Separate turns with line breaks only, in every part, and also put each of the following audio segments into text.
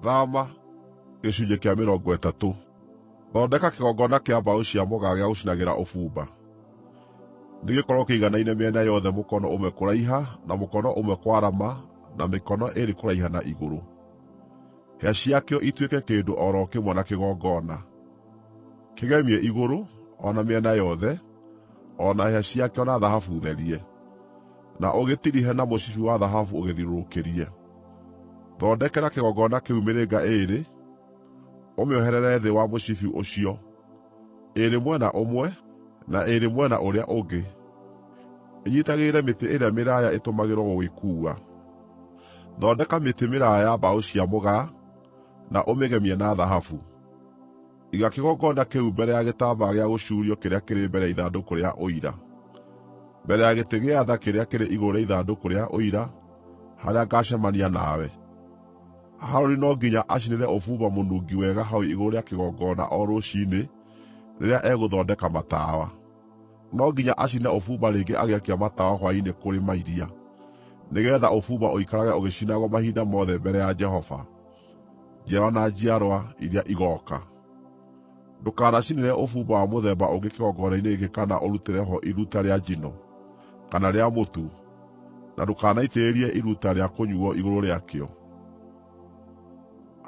Thama gĩcunjĩ kĩa 30. Thondeka kĩgongona kĩa mbaũ cia mũgaa gĩa gũcinagĩra ũbumba. Nĩgĩkorwo kĩiganaine mĩena yothe mũkono ũmwe kũraiha na mũkono ũmwe kwarama na mĩkono ĩĩrĩ kũraiha na igũrũ. Hĩa ciakĩo ituĩke kĩndũ o ro kĩmwe na kĩgongona. Kĩgemie igũrũ, o na mĩena yothe, o na hĩa ciakĩo na thahabu therie, na ũgĩtirihe na mũcibi wa thahabu ũgĩthiũrũrũkĩrie. Thondekera kĩgongona kĩu mĩrĩnga ĩĩrĩ, ũmĩoherere thĩ wa mũcibi ũcio, ĩĩrĩ mwena ũmwe, na ĩĩrĩ mwena ũrĩa ũngĩ, ĩnyiitagĩrĩre mĩtĩ ĩrĩa mĩraaya ĩtũmagĩrwo gũgĩkuua. Thondeka mĩtĩ mĩraaya ya mbaũ cia mũgaa, na ũmĩgemie na thahabu. Iga kĩgongona kĩu mbere ya gĩtambaya gĩa gũcuurio kĩrĩa kĩrĩ mbere ya ithandũkũ rĩa Ũira, mbere ya gĩtĩ gĩa tha kĩrĩa kĩrĩ igũrũ rĩa ithandũkũ rĩa Ũira, harĩa ngaacemania nawe. Harũni no nginya acinĩre ũbumba mũnungi wega hau igũrũ rĩa kĩgongona o rũciinĩ rĩrĩa egũthondeka matawa. No nginya acine ũbumba rĩngĩ agĩakia matawa hwaĩ-inĩ kũrĩ mairia, nĩgeetha ũbumba ũikarage ũgĩcinagwo mahinda mothe mbere ya Jehova, njiarwa na njiarwa iria igooka. Ndũkanacinĩre ũbumba wa mũthemba ũngĩ kĩgongona-inĩ gĩkĩ kana ũrutĩre ho iruta rĩa njino, kana rĩa mũtu, na ndũkanaitĩrĩrie iruta rĩa kũnyuuo igũrũ rĩakĩo.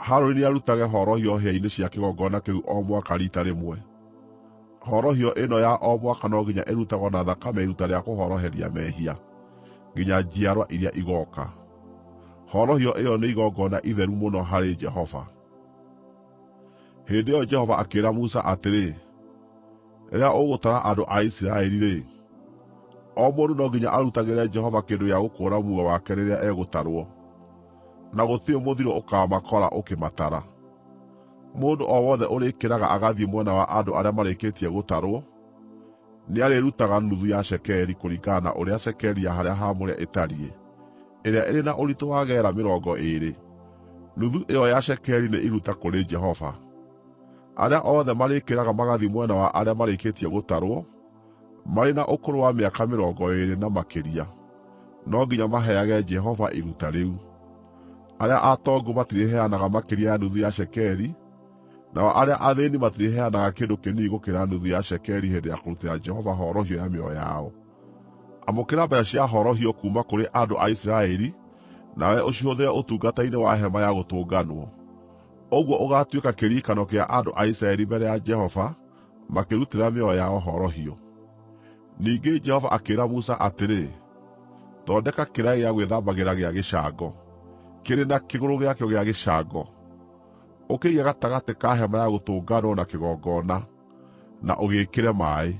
Harũni nĩarutage horohio hĩa-inĩ cia kĩgongona kĩu o mwaka riita rĩmwe. Horohio ĩno ya o mwaka no nginya ĩrutagwo na thakame ya iruta rĩa kũhoroheria mehia, nginya njiarwa iria igooka. Horohio ĩyo nĩ igongona itheru mũno harĩ Jehova. Hĩndĩ ĩyo Jehova akĩĩra Musa atĩrĩ, “Rĩrĩa ũgũtara andũ a Isiraeli-rĩ, o mũndũ no nginya arutagĩre Jehova kĩndũ gĩa gũkũũra muoyo wake rĩrĩa egũtarwo, na gũtirĩ mũthiro ũkaamakora ũkĩmatara. Mũndũ o wothe ũrĩkĩraga agathiĩ mwena wa andũ arĩa marĩkĩtie gũtarwo, nĩarĩrutaga nuthu ya cekeri kũringana na ũrĩa cekeri ya harĩa haamũre ĩtariĩ, ĩrĩa ĩrĩ na ũritũ wa geera 20. Nuthu ĩyo ya cekeri nĩ iruta kũrĩ Jehova. Arĩa othe marĩkĩraga magathiĩ mwena wa arĩa marĩkĩtie gũtarwo, marĩ na ũkũrũ wa mĩaka 20 na makĩria, no nginya maheage Jehova iruta rĩu. Arĩa atongu matirĩheanaga makĩria ya nuthu ya cekeri, nao arĩa athĩĩni matirĩheanaga kĩndũ kĩnini gũkĩra nuthu ya cekeri hĩndĩ ya kũrutĩra Jehova horohio ya mĩoyo yao. Amũkĩra mbeeca cia horohio kuuma kũrĩ andũ a Isiraeli, nawe ũcihũthĩre ũtungata-inĩ wa Hema-ya-Gũtũnganwo. Ũguo ũgaatuĩka kĩririkano kĩa andũ a Isiraeli mbere ya Jehova makĩrutĩra mĩoyo yao horohio. Ningĩ Jehova akĩĩra Musa atĩrĩ, “Thondeka kĩraĩ gĩa gwĩthambagĩra gĩa gĩcango, kĩrĩ na kĩgũrũ gĩakĩo gĩa gĩcango. Ũkĩige gatagatĩ ka Hema-ya-Gũtũnganwo na kĩgongona, na ũgĩĩkĩre maaĩ.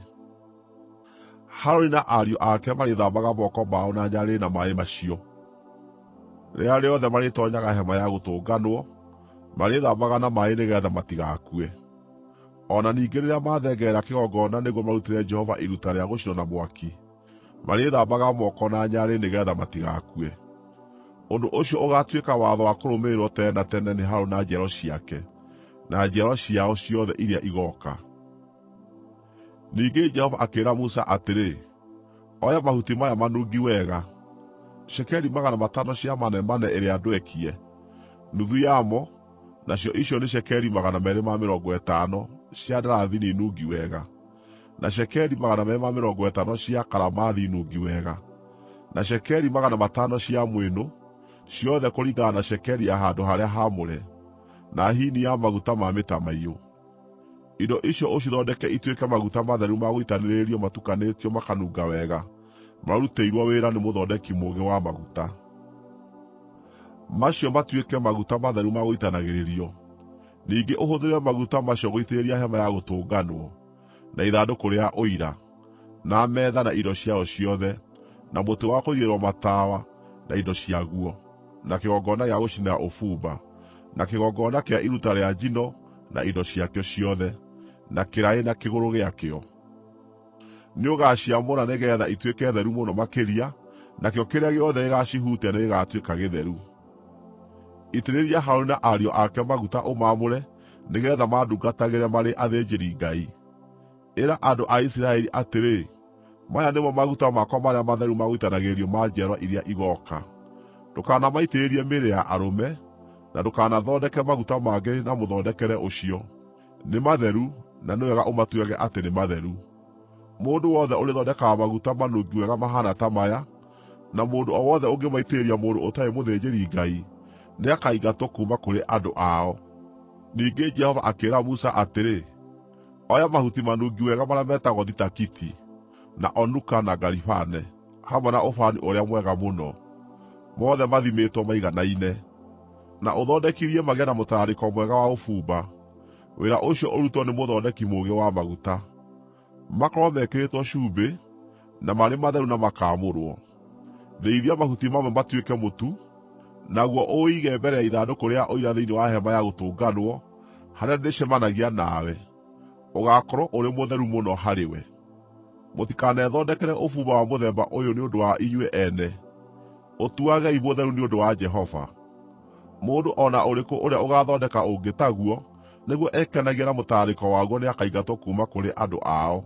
Harũni na ariũ ake marĩthambaga moko mao na nyarĩrĩ na maaĩ macio. Rĩrĩa rĩothe marĩtoonyaga Hema-ya-Gũtũnganwo, marĩĩthambaga na maaĩ nĩgeetha matigakue. O na ningĩ rĩrĩa mathengerera kĩgongona nĩguo marutĩre Jehova iruta rĩa gũcinwo na mwaki, marĩĩthambaga moko na nyarĩrĩ nĩgeetha matigakue. Ũndũ ũcio ũgaatuĩka watho wa kũrũmĩrĩrwo tene na tene nĩ Harũni na njiaro ciake, na njiaro ciao ciothe iria igooka. Ningĩ Jehova akĩĩra Musa atĩrĩ, “Oya mahuti maya manungi wega, cekeri 500 cia manemane ĩrĩa ndwekie, nuthu yamo, nacio icio nĩ cekeri 250 cia ndarathini nungi wega, na cekeri 250 cia karamathi nungi wega, na cekeri 500 cia mwĩnũ, ciothe kũringana na cekeri ya handũ-harĩa-haamũre, na hini ya maguta ma mĩtamaiyũ. Indo icio ũcithondeke ituĩke maguta matheru ma gũitanĩrĩrio matukanĩtio makanunga wega, marutĩirwo wĩra nĩ mũthondeki mũũgĩ wa maguta. Macio matuĩke maguta matheru ma gũitanagĩrĩrio. Ningĩ ũhũthĩre maguta macio gũitĩrĩria Hema-ya-Gũtũnganwo, na ithandũkũ rĩa Ũira, na metha na indo ciayo ciothe, na mũtĩ wa kũigĩrĩrwo matawa na indo ciaguo, na kĩgongona gĩa gũcinĩra ũbumba, na kĩgongona kĩa iruta rĩa njino na indo ciakĩo ciothe, na kĩraĩ na kĩgũrũ gĩakĩo. Nĩũgaciamũra nĩgeetha ituĩke theru mũno makĩria, nakĩo kĩrĩa gĩothe gĩgaacihutia nĩgĩgatuĩka gĩtheru. Itĩrĩria Harũni na ariũ ake maguta ũmaamũre nĩgeetha mandungatagĩre marĩ athĩnjĩri-Ngai. Ĩra andũ a Isiraeli atĩrĩ, ‘Maya nĩmo maguta makwa marĩa matheru ma gũitanagĩrĩrio ma njiarwa iria igooka. Ndũkanamaitĩrĩrie mĩĩrĩ ya arũme, Na ndũkanathondeke maguta mangĩ na mũthondekere ũcio. Nĩ matheru, na nĩ wega ũmatuage atĩ nĩ matheru. Mũndũ wothe ũrĩthondekaga maguta manungi wega mahaana ta maya, na mũndũ o wothe ũngĩmaitĩrĩria mũndũ ũtarĩ mũthĩnjĩri-Ngai, nĩakaingatwo kuuma kũrĩ andũ ao.’ ” Ningĩ Jehova akĩĩra Musa atĩrĩ, “Oya mahuti manungi wega marĩa metagwo thitakiti, na onuka na garibane, hamwe na ũbani ũrĩa mwega mũno, mothe mathimĩtwo maiganaine, na ũthondekithie magĩe na mũtararĩko mwega wa ũbumba. Wĩra ũcio ũrutwo nĩ mũthondeki mũũgĩ wa maguta. Makorwo mekĩrĩtwo cumbĩ, na marĩ matheru na makaamũrwo. Thĩithia mahuti mamwe matuĩke mũtu, naguo ũũige mbere ya ithandũkũ rĩa Ũira thĩinĩ wa Hema-ya-Gũtũnganwo, harĩa ndĩcemanagia nawe. Ũgaakorwo ũrĩ mũtheru mũno harĩwe. Mũtikanethondekere ũbumba wa mũthemba ũyũ nĩ ũndũ wa inyuĩ ene; ũtuagei mũtheru nĩ ũndũ wa Jehova. Mũndũ o na ũrĩkũ ũrĩa ũgaathondeka ũngĩ taguo nĩguo ekenagie na mũtararĩko waguo nĩakaingatwo kuuma kũrĩ andũ ao.”